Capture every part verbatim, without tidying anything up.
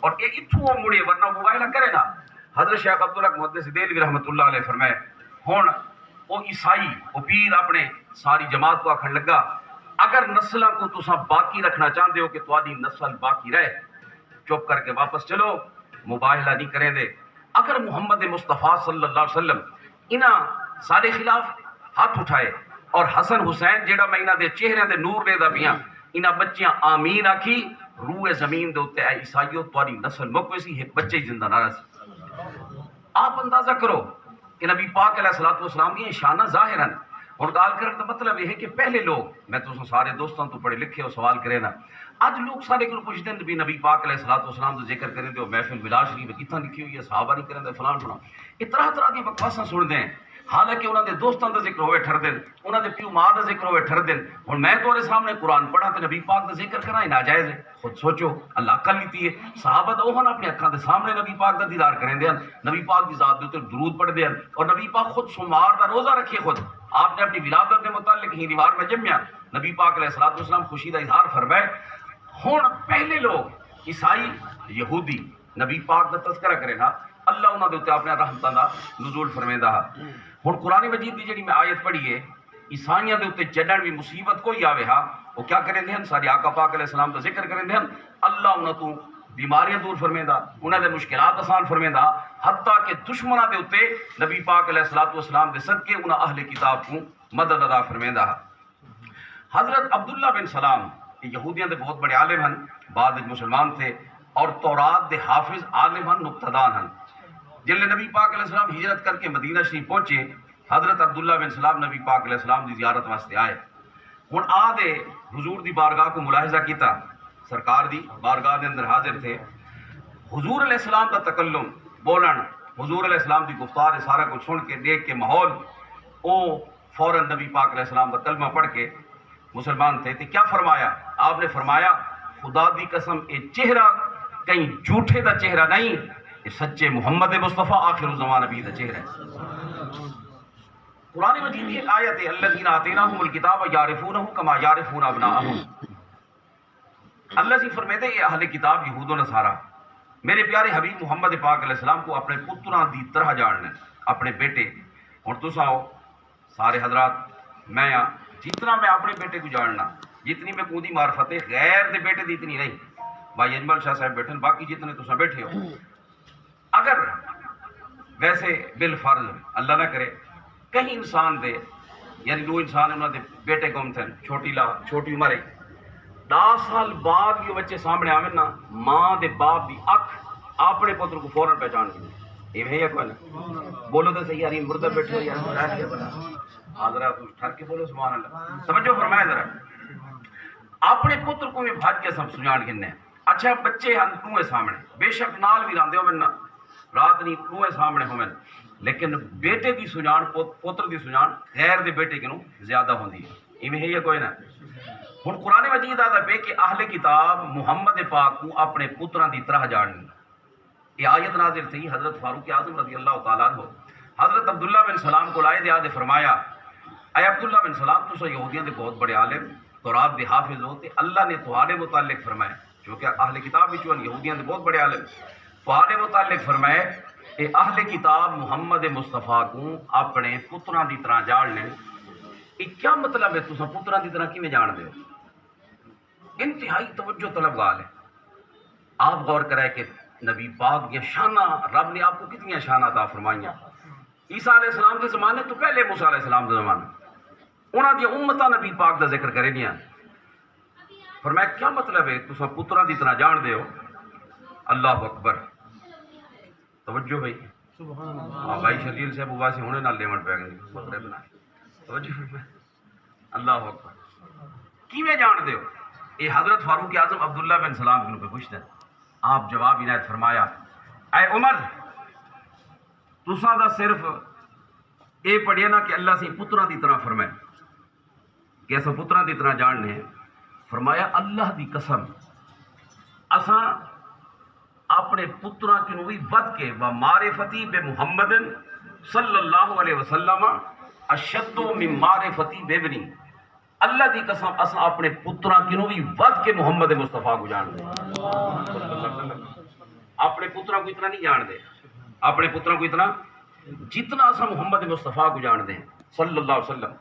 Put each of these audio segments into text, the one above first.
اور اے اتھوں او مڑے، ورنہ او مباہلہ کرے نا۔ حضرت شیخ عبدالحق محدث دہلوی رحمۃ اللہ علیہ فرمائے، ہن او عیسائی، او پیر اپنے ساری جماعت کو آکھݨ لگا، اگر نسلاں کو تساں باقی رکھنا چاہندے ہو کہ تہاݙی نسل باقی رہے، چپ کر کے واپس چلو، مباہلہ نہیں کریں دے۔ اگر محمد مصطفیٰ صلی اللہ علیہ وسلم انہاں ساݙے خلاف ہتھ اٹھائے اور حسن حسین، جیڑھا میں انہاں دے چہریاں دے نور ݙیندا پیاں، انہاں بچیاں آمین آکھی، روئے زمین دے اتے، اے عیسائیو، تہاݙی نسل مک ویسی، ہک بچہ ہی زندہ نہ رہسی۔ آپ اندازہ کرو کہ نبی پاک علیہ الصلوۃ والسلام دیاں شاناں ظاہر ہن۔ ہݨ ڳالھ کرݨ دا مطلب اے ہے کہ پہلے لوگ، میں تساں سارے دوستاں توں پڑھے لکھے ہو، سوال کرے نا، اڄ لوگ ساݙے کول پچھدے ہن بھی نبی پاک علیہ الصلوۃ والسلام دا ذکر کریندے ہو، محفل میلاد شریف وچ کتھاں لکھی ہوئی ہے، صحابہ نہیں کریندے، فلاں فلاں۔ اے طرح طرح دیاں بکواساں سݨدے ہیں، حالانکہ انہاں دے دوستاں دا ذکر ہووے ٹھردن، انہاں دے پیو ماء دا ذکر ہووے ٹھردن۔ ہݨ میں تہاݙے سامݨے قرآن پڑھاں تے نبی پاک دا ذکر کراں، اے ناجائز ہے؟ خود سوچو، اللہ عقل ݙتی ہے۔ صحابہ تاں او ہن اپݨی اکھاں دے سامݨے نبی پاک دا دیدار کریندے ہن، نبی پاک دی ذات دے اتے درود پڑھدے ہن، اور نبی پاک خود سوموار دا روزہ رکھے خود۔ آپ نے اپݨی ولادت دے متعلق ہی، اتوار میں ڄمیا، نبی پاک علیہ الصلوۃ والسلام خوشی دا اظہار فرمائے۔ ہݨ پہلے لوگ عیسائی، یہودی، نبی پاک دا تذکرہ کرے نا، اللہ انہاں دے اتے اپݨے رحمتاں دا نزول فرمیندا ہا۔ ہݨ قرآن مجید دی جیڑھی میں آیت پڑھی ہے، عیسائیاں دے اتے جݙݨ وی مصیبت کوئی آوے ہا، او کیا کریندے ہن؟ ساݙے آقا پاک علیہ السلام دا ذکر کریندے ہن، اللہ انہاں توں بیماریاں دور فرمیندا، انہاں دے مشکلات آسان فرمیندا، حتیٰ کہ دشمناں دے اتے نبی پاک علیہ الصلوۃ والسلام دے صدقے انہاں اہل کتاب کوں مدد عطا فرمیندا ہا۔ حضرت عبداللہ بن سلام، اے یہودیاں دے بہت بڑے عالم ہن، بعد وچ مسلمان تھے، اور تورات دے حافظ، عالم ہن، نکتہ دان ہن۔ جلے نبی پاک علیہ السلام ہجرت کر کے مدینہ شریف پہنچے، حضرت عبداللہ بن سلام نبی پاک علیہ السلام دی زیارت واسطے آئے۔ ہݨ آ دے حضور دی بارگاہ کو ملاحظہ کیتا، سرکار دی بارگاہ دے اندر حاضر تھے۔ حضور علیہ السلام دا تکلم، ٻولݨ، حضور علیہ السلام دی گفتار، اے سارا کجھ سݨ کے، ݙیکھ کے ماحول، او فوراً نبی پاک علیہ السلام دا کلمہ پڑھ کے مسلمان تھے۔ تے کیا فرمایا؟ آپ نے فرمایا، خدا دی قسم، اے چہرہ کہیں جھوٹے دا چہرہ نہیں، اے سچے محمد مصطفیٰ آخر الزمان نبی دا چہرہ ہے۔ قرآن مجید دی ایک آیت ہے، الذین آتیناہم الکتاب یعرفونہ کما یعرفون ابناءہم۔ اللہ جی فرمیندے، اے اہل کتاب یہود و نصارہ میرے پیارے حبیب محمد پاک علیہ السلام کو اپنے پتراں دی طرح جانن، اپنے بیٹے۔ ہݨ تساں ہو سارے حضرات، میں ہاں، جتنا میں اپنے بیٹے کو جاننا، جتنی میں کو دی معرفت ہے، غیر دے بیٹے دی اتنی نہیں۔ بھائی اجمل شاہ صاحب بیٹھے ہیں، باقی جتنے تساں بیٹھے ہو، اگر ویسے بالفرض اللہ نہ کرے، کہیں انسان دے، یعنی ݙو انسان انہاں دے بیٹے گم تھن، چھوٹی لا، چھوٹی عمر ہے، ݙاہ سال بعد وی او بچے سامݨے آون نا، ماں دے باپ دی اکھ اپݨے پتر کو فوراً پہچان گھندی۔ ایویں ہے یا کوئی نہ؟ بولو تے صحیح یار، ایں مردہ بیٹھے ہو یار، ظاہر ہے بھلا۔ ہاں ذرا تم ٹھر کے بولو، سبحان اللہ۔ توجہ فرمائے ذرا۔ اپݨے پتر کو وی بھڄ کے سب سنڄاݨ گھننے۔ اچھا، بچے ہن ݙوہیں سامݨے، بے شک نال وی رہندے ہوون نا، رات نی ݙوہیں سامݨے ہوون، لیکن بیٹے دی سنڄاݨ، پت-، پتر دی سنڄاݨ غیر دے بیٹے کنوں زیادہ ہوندی ہے۔ ایویں ہے یا کوئی نہ؟ ہݨ قرآن مجید آہدا پئے کہ اہل کتاب محمد پاک کوں اپݨے پتراں دی طرح ڄاݨن۔ اے آیت نازل تھئی حضرت فاروق اعظم رضی اللہ تعالیٰ عنہ حضرت عبداللہ بن سلام کول آئے تے آہدے فرمایا، اے عبداللہ بن سلام، تساں یہودیاں دے بہت بڑے عالم، تورات دے حافظ ہو، تے اللہ نے تہاݙے متعلق فرمایا، کیونکہ اہل کتاب وچوں ہن، یہودیاں دے بہت بڑے عالم، تہاݙے متعلق فرمایا، اے اہل کتاب محمد مصطفیٰ کوں اپݨے پتراں دی طرح ڄاݨن۔ اے کیا مطلب ہے، تساں پتراں دی طرح کیویں ڄاݨدے ہو؟ انتہائی توجہ طلب ڳالھ ہے۔ آپ غور کرے کہ نبی پاک دیاں شاناں، رب نے آپ کو کتنیاں شاناں عطا فرمائیاں۔ عیسیٰ علیہ السلام دے زمانے تو پہلے، موسیٰ علیہ السلام دے زمانے، انہاں دیاں امتاں نبی پاک دا ذکر کریندیاں۔ فرمایا، کیا مطلب ہے تساں پتراں دی طرح ڄاݨدے ہو؟ اللہ اکبر۔ توجہ بھائی۔ سبحان اللہ۔ ہاں بھائی شکیل صاحب، واسے ہݨے نال لیوݨ پئے ڳئے۔ توجہ۔ اللہ اکبر۔ کیویں ڄاݨدے ہو؟ اے حضرت فاروق اعظم عبداللہ بن سلام کنوں پئے پچھدن۔ آپ جواب عنایت فرمایا، اے عمر، تساں دا صرف اے پڑھیا نا کہ اللہ سئیں پتراں دی طرح فرمائے کہ اساں پتراں دی طرح ڄاݨنے ہیں۔ فرمایا، اللہ دی قسم، اساں اپݨے پتراں کنوں وی ودھ کے، و معرفتی بے محمد صلی اللہ علیہ وسلم اشد من معرفتی بے بنی۔ اللہ دی قسم، اساں اپݨے پتراں کنوں وی ودھ کے محمد مصطفیٰ کوں ڄاݨدے ہیں۔ اپݨے پتراں کوں اتنا نہیں ڄاݨدے، اپݨے پتراں کوں اتنا، جتنا اساں محمد مصطفیٰ کوں ڄاݨدے ہیں، صلی اللہ علیہ وسلم۔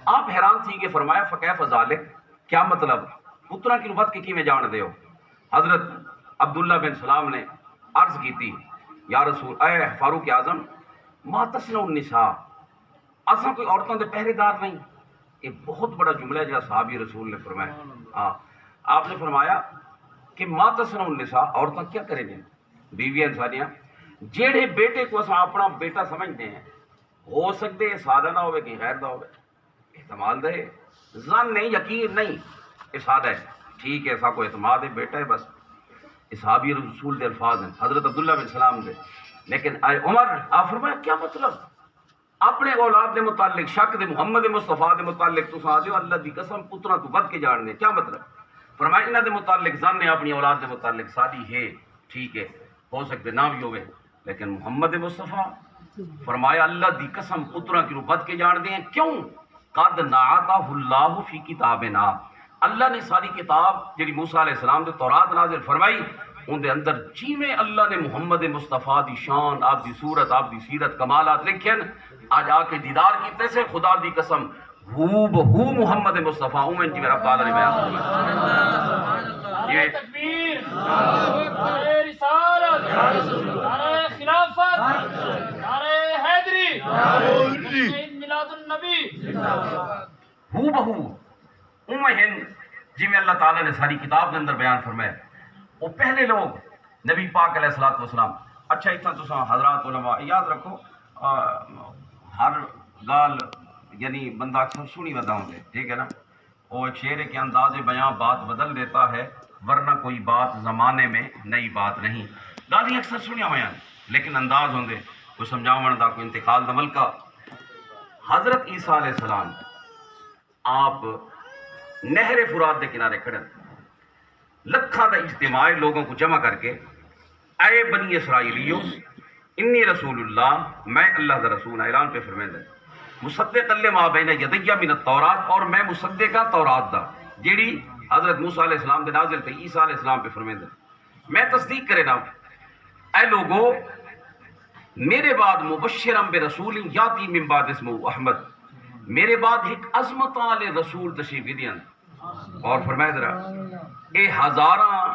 آپ حیران تھی کے فرمایا، فکیف ذالک؟ کیا مطلب؟ پتراں کنوں ودھ کے کیویں ڄاݨدے ہو؟ حضرت عبداللہ بن سلام نے عرض کیتی، یا رسول، اے فاروق اعظم، ما تصنع النساء؟ اساں کوئی عورتاں دے پہرے دار نہیں؟ یہ بہت بڑا جملہ ہے جڑا صحابی رسول نے فرمایا۔ ہاں، آپ نے فرمایا کہ ما تصنع النساء، عورتاں کیا کریں گے؟ بیویاں ساڈیاں، جیڑھے بیٹے کو اساں اپنا بیٹا سمجھدے ہیں، ہو سکدے ہے ساڈا نہ ہوے، کہیں غیر دا ہوے، احتمال دا ہے، ظن نہیں، یقین نہیں، یہ ساڈا ہے، ٹھیک ہے، ساکو اعتماد ہے، بیٹا ہے بس۔ یہ صحابی رسول دے الفاظ ہیں، حضرت عبداللہ بن سلام دے۔ لیکن اے عمر، آپ فرمایا، کیا مطلب؟ اپݨے اولاد دے متعلق شک دے، محمد مصطفیٰ دے متعلق تساں آہدے ہو، اللہ دی قسم، پتراں توں ودھ کے ڄاݨدے، کیا مطلب؟ فرمایا، انہاں دے متعلق ظن ہے، اپݨی اولاد دے متعلق ساݙی ہے، ٹھیک ہے، ہو سکدے نہ وی ہووے، لیکن محمد مصطفیٰ، فرمایا، اللہ دی قسم، پتراں کنوں ودھ کے ڄاݨدے ہیں۔ کیوں؟ قد نعتہ اللہ فی کتابنا، اللہ نے ساری کتاب جڑی موسیٰ علیہ السلام دے تورات نازل فرمائی، اون دے اندر جیویں اللہ نے محمد مصطفیٰ دی شان، آپ دی صورت، آپ دی سیرت، کمالات لکھن، اج آ کے دیدار کیتے سے، خدا دی قسم، ہو بہو محمد مصطفیٰ اوویں جیویں رب تعالیٰ نے بیان فرمایا۔ نعرہ جیویں تکبیر، نعرہ رسالت، نعرہ خلافت، نعرہ حیدری، عید میلاد النبی۔ ہو بہو اوویں ہن جیویں اللہ تعالیٰ نے ساری کتاب دے اندر بیان فرمایا۔ او پہلے لوگ نبی پاک علیہ الصلوۃ والسلام، اچھا، اتھاں تساں حضرات علماء یاد رکھو، آ، ہر ڳالھ یعنی بندہ اکثر سݨی ودا ہوندے، ٹھیک ہے نا؟ او ایک شعر ہے کہ انداز بیاں بات بدل دیتا ہے، ورنہ کوئی بات زمانے میں نئی بات نہیں۔ ڳالھیں اکثر سݨیاں ہویاں، لیکن انداز ہوندے کوئی سمجھاوݨ دا، کوئی انتقال دا ملکہ۔ حضرت عیسیٰ علیہ السلام آپ نہر فرات دے کنارے کھڑن، لکھاں دا اجتماع ہے، لوگوں کو جمع کر کے، اے بنی اسرائیلیو، انی رسول اللہ، میں اللہ دا رسول ہاں، اعلان پہ فرمیندے، مصدقا لما بین یدی من التورات، اور میں مصدق ہاں تورات دا، جیڑھی حضرت موسیٰ علیہ السلام دے نازل تھی، عیسیٰ علیہ السلام پہ فرمیندے۔ میں تصدیق کرے نا، اے لوگو، میرے بعد مبشرا برسول یاتی من بعد اسمہ احمد، میرے بعد ایک عظمت والے رسول تشریف گھدی ہن۔ اور فرمائے ذرا، اے ہزاراں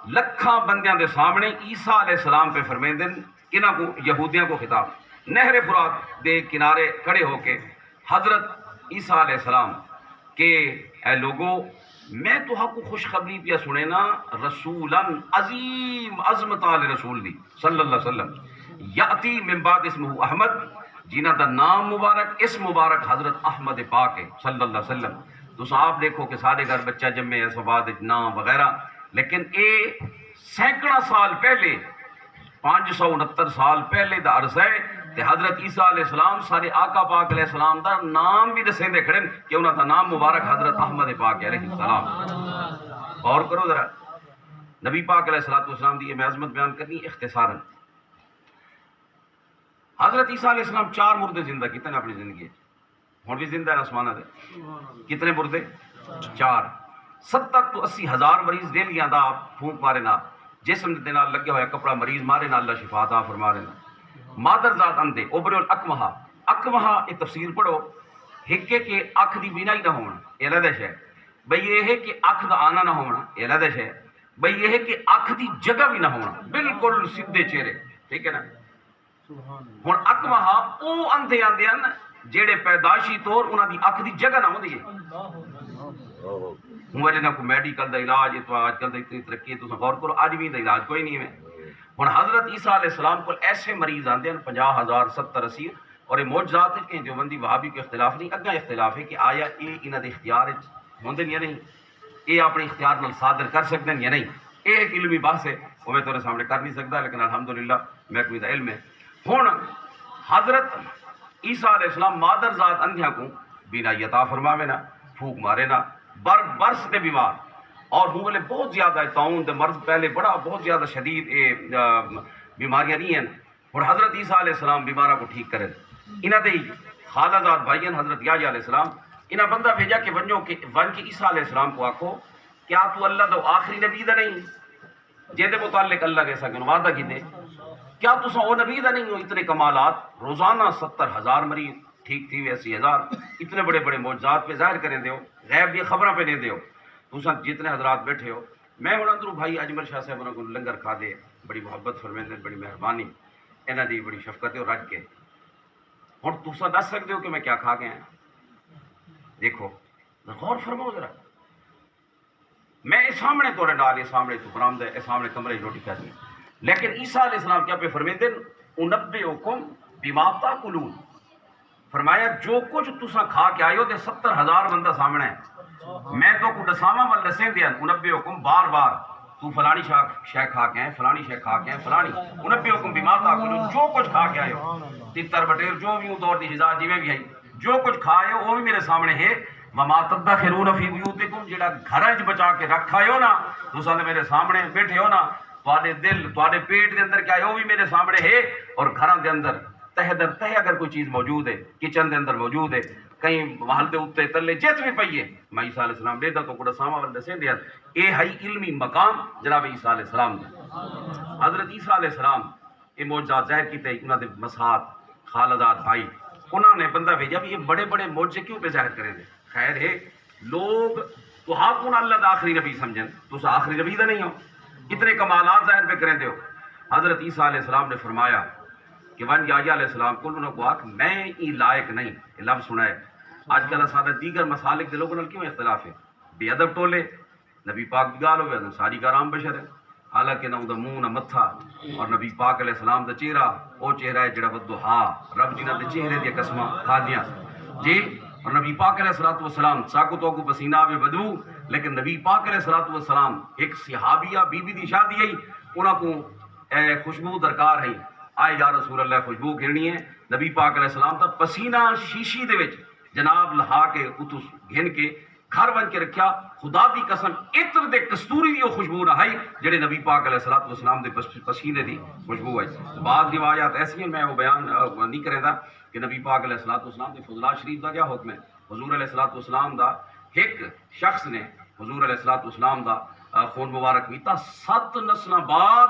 لکھاں بندیاں دے سامنے عیسیٰ علیہ السلام پہ فرمیندن، کنہاں کو؟ یہودیاں کو خطاب۔ نہر فرات دے کنارے کھڑے ہو کے حضرت عیسیٰ علیہ السلام کہ اے لوگو، میں تہاکوں خوشخبری پیا سݨینا، رسولا عظیم، عظمت والے رسول دی، صلی اللہ علیہ وسلم، یاتی من بعد اسمہ احمد، جنہاں دا نام مبارک، اسم مبارک حضرت احمد پاک ہے، صلی اللہ علیہ وسلم۔ تساں آپ ݙیکھو کہ ساݙے گھر بچہ ڄمے، اساں بعد وچ ناں وغیرہ، لیکن اے سینکڑاں سال پہلے، پنج سو انہتر سال پہلے دا عرصہ ہے، تے حضرت عیسیٰ علیہ السلام ساݙے آقا پاک علیہ السلام دا نام وی ݙسیندے کھڑن کہ انہاں دا نام مبارک حضرت احمد پاک علیہ السلام۔ غور کرو ذرا، نبی پاک علیہ الصلوۃ والسلام دی اے میں عظمت بیان کرنی اختصاراً۔ حضرت عیسیٰ علیہ السلام چار مردے زندہ کیتے نے اپݨی زندگی وچ۔ ہݨ وی زندہ ہے آسماناں دے۔ کتنے مردے؟ چار۔ ستر توں اسی ہزار مریض ڈیلی آندا آپ پھونک مارے نا، جسم دے نال لگیا ہویا کپڑا مریض مارے نا، اللہ شفا عطا فرما رہے نا۔ مادر زاد اندھے، ابرے الاکمہا۔ اکمہا، اے تفسیر پڑھو، ہک ہے کہ اکھ دی بینائی نہ ہووݨ، اے علیحدہ شے۔ ٻئی اے ہے کہ اکھ دا آنا نہ ہووݨ، اے علیحدہ شے۔ ٻئی اے ہے کہ اکھ دی جگہ وی نہ ہووݨ، بالکل سدھے چہرے، ٹھیک ہے نا؟ ہݨ اکمہا او اندھے آندے ہن جیڑھے پیدائشی طور انہاں دی اکھ دی جگہ نہ ہوندی ہے۔ ہوں وجہ نہ کوئی میڈیکل دا علاج ہے، تو اڄ کل دا اتنی ترقی ہے، تساں غور کرو، اڄ وی دا علاج کوئی نہیں ہے۔ ہݨ حضرت عیسیٰ علیہ السلام کول ایسے مریض آندے ہن، پنجاہ ہزار، ستر، اسی، اور یہ معجزات وچ کہیں دیوبندی وہابی کوئی اختلاف نہیں، اڳاں اختلاف ہے کہ آیا اے انہاں دے اختیار وچ ہوندن یا نہیں۔ اے اپݨے اختیار نال صادر کر سڳدن یا نہیں، اے ہک علمی بحث ہے، او میں تہاݙے سامݨے کر نہیں سڳدا، لیکن الحمدللہ میکوں ایندا علم ہے۔ ہݨ حضرت عیسیٰ علیہ السلام مادر ذات اندھیاں کوں بینائی عطا فرماوے نا، پھوک مارے نا، بر برص دے بیمار، اور ہوں ویلے بہت زیادہ طاعون دے مرض پہلے بڑا بہت زیادہ شدید اے، آ، بیماریاں نہیں ہیں۔ ہݨ حضرت عیسیٰ علیہ السلام بیماراں کوں ٹھیک کرن۔ انہاں دے خالہ زاد بھائی ہن حضرت یحییٰ علیہ السلام، انہاں بندہ بھیجا کہ ونڄو کہ ونڄ کے عیسیٰ علیہ السلام کوں آکھو، کیا توں اللہ دا آخری نبی دا نہیں؟ جیندے متعلق اللہ نے اساں کوں وعدہ کیتے۔ کیا تساں او نبی دا نہیں ہو؟ اتنے کمالات، روزانہ ستر ہزار مریض ٹھیک تھی وے، اسی ہزار، اتنے بڑے بڑے معجزات پہ ظاہر کریں دے ہو، غیب دی خبراں پہ دیں دے ہو۔ تساں جتنے حضرات بیٹھے ہو، میں ہن اندروں بھائی اجمل شاہ صاحب انہاں کوں لنگر کھا دے، بڑی محبت فرمیندے، بڑی مہربانی، انہاں دی بڑی شفقت ہے، او رج کے۔ ہن تساں دس سکدے ہو کہ میں کیا کھا کے آیا؟ دیکھو، غور فرماؤ ذرا۔ میں اے سامنے تہاڈے نال، اے سامنے توں برآمد ہے، اے سامنے کمرے وچ روٹی کھادی۔ لیکن عیسیٰ علیہ السلام کیا پہ فرمیندے ہن؟ "انبئکم بما تاکلون۔" فرمایا، جو کچھ تساں کھا کے آئے ہو، تے ستر ہزار بندہ سامنے ہے۔ میں تہاکوں ڈساواں ول ڈسیندے ہن، "انبئکم"، بار بار، "توں فلانی شا-، شے کھا کے آئے، فلانی شے کھا کے آئے، فلانی۔" "انبئکم بما تاکلون"، جو کچھ کھا کے آئے ہو، تتر بٹیر، جو وی اوں دور دی غذا جیویں وی ہئی، جو کچھ کھا آئے ہو، او وی میرے سامنے ہے۔ "وما تدخرون فی بیوتکم"، جیڑھا گھراں وچ بچا کے رکھ آئے ہو نا، تساں تے میرے سامنے بیٹھے ہو نا، تہاڈے دل، تہاڈے پیٹ دے اندر کیا ہے، او وی میرے سامنے ہے۔ اور گھراں دے اندر تہہ در تہہ اگر کوئی چیز موجود ہے، کچن دے اندر موجود ہے، کہیں محل دے اتے تلے جت وی پئی ہے، میں عیسیٰ علیہ السلام ݙیہدا تہاکوں ݙساواں ول ݙسیندے ہن۔ اے ہئی علمی مقام جناب عیسیٰ علیہ السلام دا۔ حضرت عیسیٰ علیہ السلام اے معجزات ظاہر کیتے، انہاں دے مسات، خالہ زاد بھائی، انہاں نے بندہ بھیجا بھی اے بڑے بڑے معجزے کیوں پہ ظاہر کریں دے؟ خیر ہے، لوگ تہاکوں اللہ دا آخری نبی سمجھن، تساں آخری نبی دا نہیں ہو، اتنے کمالات ظاہر پہ کریں دے ہو۔ حضرت عیسیٰ علیہ السلام نے فرمایا کہ ونڄ یحییٰ علیہ السلام کول، انہاں کوں آکھ، "میں ایں لائق نہیں۔" اے لفظ سݨائے۔ اڄ کل اساݙا دیگر مسالک دے لوگوں نال کیوں اختلاف ہے؟ بے ادب ٹولے، نبی پاک دی ڳالھ ہووے، آہدن ساݙی کار عام بشر ہے۔ حالانکہ نہ اوندا منہ نہ متھا، اور نبی پاک علیہ السلام دا چہرہ، او چہرہ ہے جڑا والضحیٰ، رب جنہاں دے چہرے دیاں قسماں کھادیاں۔ جی، اور نبی پاک علیہ الصلوۃ والسلام، ساکوں تہاکوں پسینہ آوے بدبو، لیکن نبی پاک علیہ الصلوۃ والسلام، ہک صحابیہ بی بی دی شادی ہئی، انہاں کوں اے خوشبو درکار ہئی، آئے، یا رسول اللہ، خوشبو گھنݨی ہے۔ نبی پاک علیہ السلام دا پسینہ شیشی دے وچ جناب لہا کے اتوں گھن کے گھر ونڄ کے رکھیا۔ خدا دی قسم، عطر دے کستوری دی او خوشبو نہ ہئی جڑے نبی پاک علیہ الصلوۃ والسلام دے پس-، پسینے دی خوشبو ہئی۔ بعض روایات ایسی ہیں، میں وہ بیان، آ، نہیں کریندا کہ نبی پاک علیہ الصلوۃ والسلام دے فضلات شریف دا کیا حکم ہے۔ حضور علیہ الصلوۃ والسلام دا ہک شخص نے حضور علیہ الصلوۃ والسلام دا، آ، خون مبارک پیتا، ست نسلاں بعد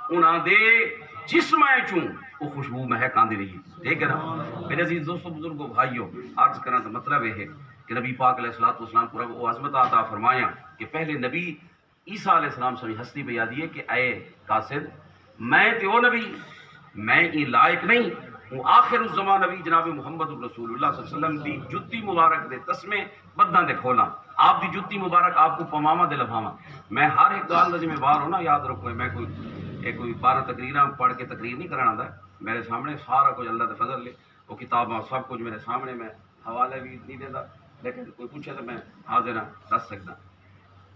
انہاں دے جسماں چوں او خوشبو مہک آندی رہی۔ ٹھیک ہے نا؟ میرے عزیز دوستو، بزرگو، بھائیو، عرض کرݨ دا مطلب اے ہے کہ نبی پاک علیہ الصلوۃ والسلام کوں رب او عظمت عطا فرمایا کہ پہلے نبی عیسیٰ علیہ السلام سویں ہستی پئی آہدی ہے کہ اے قاصد، میں تے او نبی، میں ایں لائق نہیں، ہوں آخر الزمان نبی جناب محمد رسول اللہ صلی اللہ علیہ وسلم دی جتی مبارک دے تسمے بدھاں دے کھولاں، آپ دی جتی مبارک آپ کوں پواواں تے لبھاواں۔ میں ہر ہک ڳالھ دا ذمہ وار ہوں نا، یاد رکھو، میں کوئی، اے کوئی بارہ تقریراں پڑھ کے تقریر نہیں کرݨ آندا، میرے سامنے سارا کجھ اللہ دے فضل ہے۔ او کتاباں سب کجھ میرے سامنے، میں حوالے وی نہیں ݙیندا، لیکن کوئی پچھے تاں میں حاضر ہاں، ݙس سڳداں۔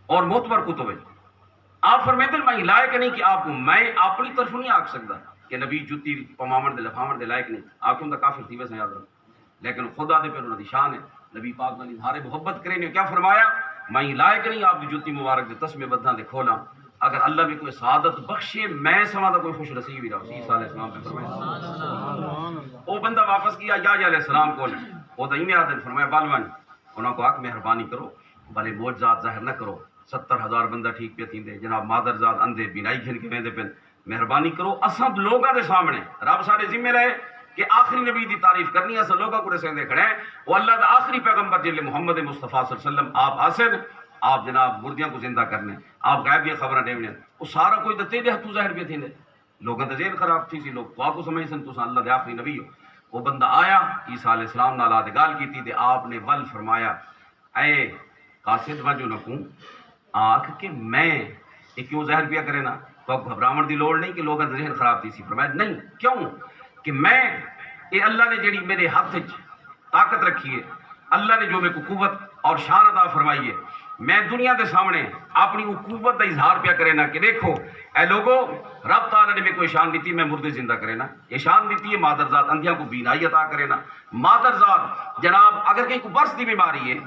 اور معتبر کتب ہے۔ آپ فرمیندن، میں لائق نہیں کہ آپ کوں، میں اپݨی طرفوں نہیں آکھ سڳدا کہ نبی جتی پواوݨ دے، لبھاوݨ دے لائق نہیں، آکھوں تاں کافر تھی ویساں، یاد رکھو۔ لیکن خدا دے پھر انہاں دی شان ہے۔ نبی پاک نال اظہار محبت کرے نے کیا فرمایا؟ میں لائق نہیں آپ دی جتی مبارک دے تسمے بدھاں دے کھولاں۔ اگر اللہ میکوں سعادت بخشے، میں سواں دا کوئی خوش نصیب ہی نہ ہوسی، عیسیٰ علیہ السلام پہ فرمایا۔ او بندہ واپس گیا یحییٰ علیہ السلام کول، او دا ایویں آہدن، فرمایا، "ول ونڄ، انہاں کوں آکھ مہربانی کرو، بھلے معجزات ظاہر نہ کرو۔" ستر ہزار بندہ ٹھیک پیا تھیندے، جناب مادر زاد اندھے بینائی گھن کے ویندے پن۔ مہربانی کرو، اساں لوگاں دے سامنے، رب ساݙے ذمے لائے کہ آخری نبی دی تعریف کرنی ہے، اساں لوگاں کوں ݙسیندے کھڑے ہیں۔ او اللہ دا آخری پیغمبر جیلے محمد مصطفیٰ صلی اللہ علیہ وسلم آپ آسن، آپ جناب مردیاں کوں زندہ کرنے، آپ غیب دیاں خبراں ݙیوݨیاں۔ او سارا کجھ تاں تیݙے ہتھوں ظاہر پیا تھیندے۔ لوگاں دا ذہن خراب تھیسی، لوگ تہاکوں سمجھسن تساں اللہ دے آخری نبی ہو۔ او بندہ آیا، عیسیٰ علیہ السلام نال آ تے ڳالھ کیتی تے آپ نے ول فرمایا، اے قاصد، ونڄ انہاں کوں آکھ کہ میں اے کیوں ظاہر پیا کرینا، تہاکوں گھبراوݨ دی لوڑ نہیں کہ لوگاں دا ذہن خراب تھیسی۔ فرمایا، نہیں، کیوں؟ کہ میں، اے اللہ نے جیڑھی میرے ہتھ وچ طاقت رکھی ہے، اللہ نے جو میکوں قوت اور شان عطا فرمائی ہے، میں دنیا دے سامنے اپݨی او قوت دا اظہار پیا کرینا کہ ݙیکھو اے لوگو، رب تعالیٰ نے میکوں اے شان ݙتی، میں مردے زندہ کرینا، اے شان ݙتی ہے، مادر زاد اندھیاں کوں بینائی عطا کرینا، مادر زاد جناب اگر کہیں کوں برص دی بیماری ہے،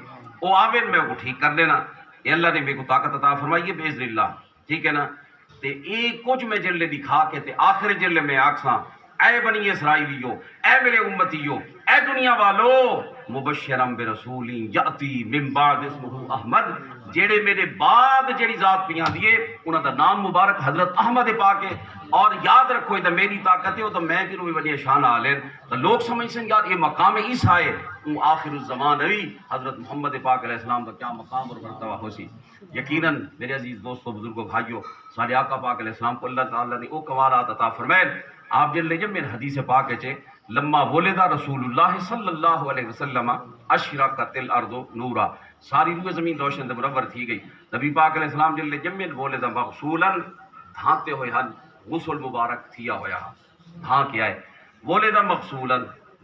او آون میں اوکوں ٹھیک کر ݙینا۔ اے اللہ نے میکوں طاقت عطا فرمائی ہے باذن اللہ، ٹھیک ہے نا؟ تے اے کجھ میں جیلے ݙکھا کے تے آخر جیلے میں آکھساں، اے بنی اسرائیلیو، اے میرے امتیو، اے دنیا والو، مبشراً برسول یأتی من بعد اسمہ احمد، جیڑھے میݙے بعد جیڑھی ذات پئی آندی ہے، انہاں دا نام مبارک حضرت احمد پاک ہے۔ اور یاد رکھو، اے تاں میݙی طاقت ہے، او تاں میں کنوں وی وݙیاں شان آلین۔ تاں لوک سمجھسن، یار، اے مقام عیسیٰ ہے، اوں آخر الزمان ہوئی، حضرت محمد پاک علیہ السلام دا کیا مقام اور مرتبہ ہوسی۔ یقیناً میرے عزیز دوستو، بزرگو، بھائیو، ساݙے آقا پاک علیہ السلام کوں اللہ تعالیٰ نے او کمالات عطا فرمائن۔ آپ جیڑھے ڄمن، حدیث پاک وچ ہے، لما ولد رسول اللہ صلی اللہ علیہ وسلم اشرقت الارض نورا، ساری روئے زمین روشن تے منور تھی ڳئی۔ نبی پاک علیہ السلام جیڑھے ڄمن، ولد مغسولا، دھانتے ہوئے ہن، غسل مبارک تھیا ہویا ہا، دھاں کے آئے۔ ولد مغسولا،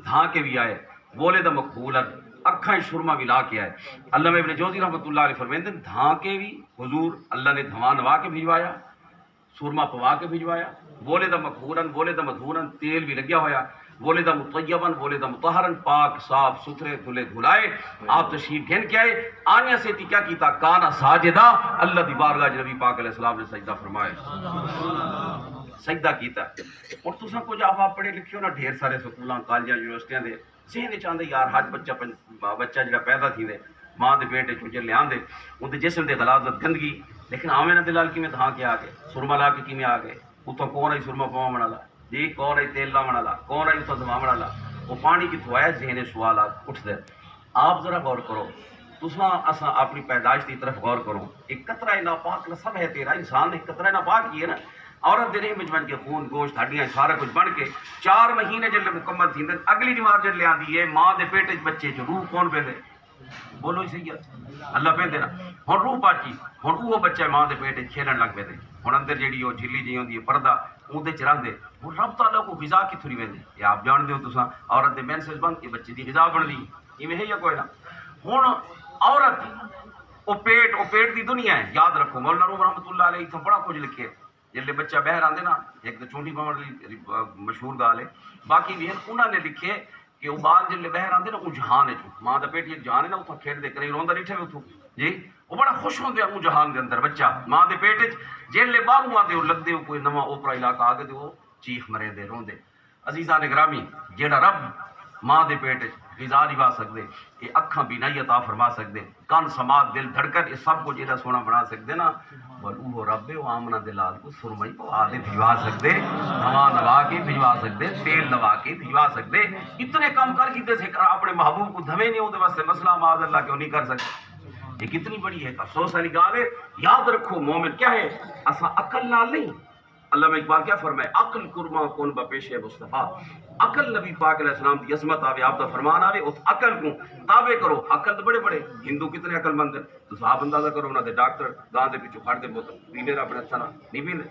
دھاں کے وی آئے۔ ولد مکحولا، اکھاں وچ سرما وی لا کے آئے۔ علامہ ابن جوزی رحمۃ اللہ علیہ فرمیندن، دھاں کے وی حضور اللہ نے دھواں نوا کے بھجوایا، سرما پوا کے بھجوایا۔ ولد مکحولا، ولد مطہورا، تیل وی لڳیا ہویا۔ ولد مطیبا، ولد مطہرا، پاک، صاف ستھرے، دھلے دھلائے۔ آپ تشریف گھن کے آئے، آنیاں سیتی کیا کیتا؟ کان ساجدا، اللہ دی بارگاہ وچ نبی پاک علیہ السلام نے سجدہ فرمایا، سجدہ کیتا۔ اور تساں کچھ آپ، آپ پڑھے لکھے ہو نا، ڈھیر سارے سکولاں، کالجاں، یونیورسٹیاں دے ذہن وچ آندے، یار، ہر بچہ پن-، بچہ جڑا پیدا تھیندے، ماں دے پیٹ وچوں جلے آندے، اوندے جسم دے غلاظت، گندگی، لیکن آویں نہ دلال کیویں دھاں کے آ ڳئے، سرما لا کے کیویں آ ڳئے، اتھاں کون آئی سرما پواوݨ والا؟ جی، کون آئی تیل لاوݨ والا؟ کون آئی اتھاں دھواوݨ والا؟ او پاݨی کتھوں آیا؟ ذہن وچ سوالات اٹھدے۔ آپ ذرا غور کرو، تساں، اساں اپݨی پیدائش دی طرف غور کروں۔ ایک قطرہ ناپاک نسب ہے تیرا، انسان ایک قطرہ ناپاک ہی ہے نا۔ عورت دے رحم وچ ونڄ کے خون، گوشت، ہڈیاں، سارا کچھ بݨ کے چار مہینے جلے مکمل تھیندن، اڳلی بیمار جلے آندی ہے، ماں دے پیٹ وچ بچے جو روح کون پیندے؟ بولو سید، اللہ پیندے نا۔ ہݨ روح پاکی، ہݨ اوہو بچہ ماں دے پیٹ وچ کھیݙݨ لڳ پیندے۔ ہݨ اندر جیڑھی او جھلی جئی ہوندی ہے، پردہ، اوندے وچ رہندے۔ ہݨ رب تعالیٰ کوں غذا کتھوں دی ویندی؟ اے آپ ڄاݨدے ہو تساں، عورت دے مینسز بند، اے بچے دی غذا بݨدی، ایویں ہے یا کوئی نہ؟ ہݨ عورت، او پیٹ، او پیٹ دی دنیا ہے۔ یاد رکھو، مولانا روم رحمۃ اللہ علیہ اتھاں بڑا کچھ لکھے۔ جیڑھے بچہ ٻاہر آندے نا، ہک تاں چونڈی پاوݨ دی مشہور ڳالھ ہے، باقی وی ہن، انہاں نے لکھے کہ او ٻال جیڑھے ٻاہر آندے نا، اوں جہان وچ، ماں دا پیٹ ہک جہان ہے نا، اتھاں کھیݙدے، کݙاہیں روندا ݙٹھے وے اتھوں؟ جی، او بڑا خوش ہوندے آ اوں جہان دے اندر۔ بچہ ماں دے پیٹ وچ جیڑھے ٻاہروں آندے، او لڳدے او کوئی نواں اوپرا علاقہ آ ڳئے تے او چیخ مریندے، روندے۔ عزیزان گرامی، جیڑھا رب ماں دے پیٹ وچ غذا ݙیوا سڳدے، اے اکھاں بینائی عطا فرما سڳدے، کن سماعت، دل دھڑکن، اے سب کجھ ایݙا سوہݨا بݨا سڳدے نا، ول اوہو رب ہے، او آمنہ دے لال کوں سرمئی پوا تے بھجوا سڳدے، دھواں نوا کے بھجوا سڳدے، تیل لوا کے بھجوا سڳدے۔ اتنے کم کر گھدے سے، اپݨے محبوب کوں دھویں نہیں، اوندے واسطے مسئلہ معاذ اللہ کیوں نہیں کر سڳدے؟ اے کتنی بڑی ہے، افسوس والی ڳالھ ہے۔ یاد رکھو، مومن کیا ہے؟ اساں عقل نال نہیں، علامہ اقبال کیا فرمائے؟ عقل قرباں کن بہ پیش مصطفیٰ۔ عقل نبی پاک علیہ السلام دی عظمت آوے، آپ دا فرمان آوے، ات عقل کوں تابع کرو۔ عقل تے بڑے بڑے ہندو کتنے عقل مند ہیں، تساں آپ اندازہ کرو، انہاں دے ڈاکٹر گاں دے پچھوں کھڑ دے بوتل پیندے، اپݨے ہتھاں نال نہیں پیندے۔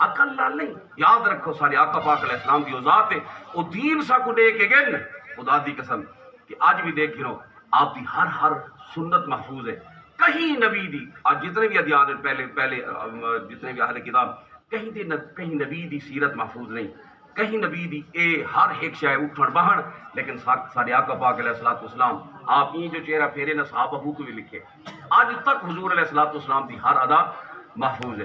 عقل نال نہیں، یاد رکھو، سارے آقا پاک علیہ السلام دی او ذات ہے، او دین ساکوں ݙے کے ڳئے، خدا دی قسم کہ اڄ وی ݙیکھ گھنو، آپ دی ہر ہر سنت محفوظ ہے۔ کہیں نبی دی، اڄ جتنے وی ادیان ہیں، پہلے، پہلے، ام، جتنے وی اہل کتاب، کہیں دے نہ، کہیں نبی دی سیرت محفوظ نہیں، کہیں نبی دی اے ہر ہک شے اٹھݨ ٻہݨ، لیکن سا-، ساݙے آقا پاک علیہ الصلوۃ والسلام آپ ایں جو چہرہ پھیرے نہ، صحابہ بو کوں وی لکھے، اڄ تک حضور علیہ الصلوۃ والسلام دی ہر ادا محفوظ ہے۔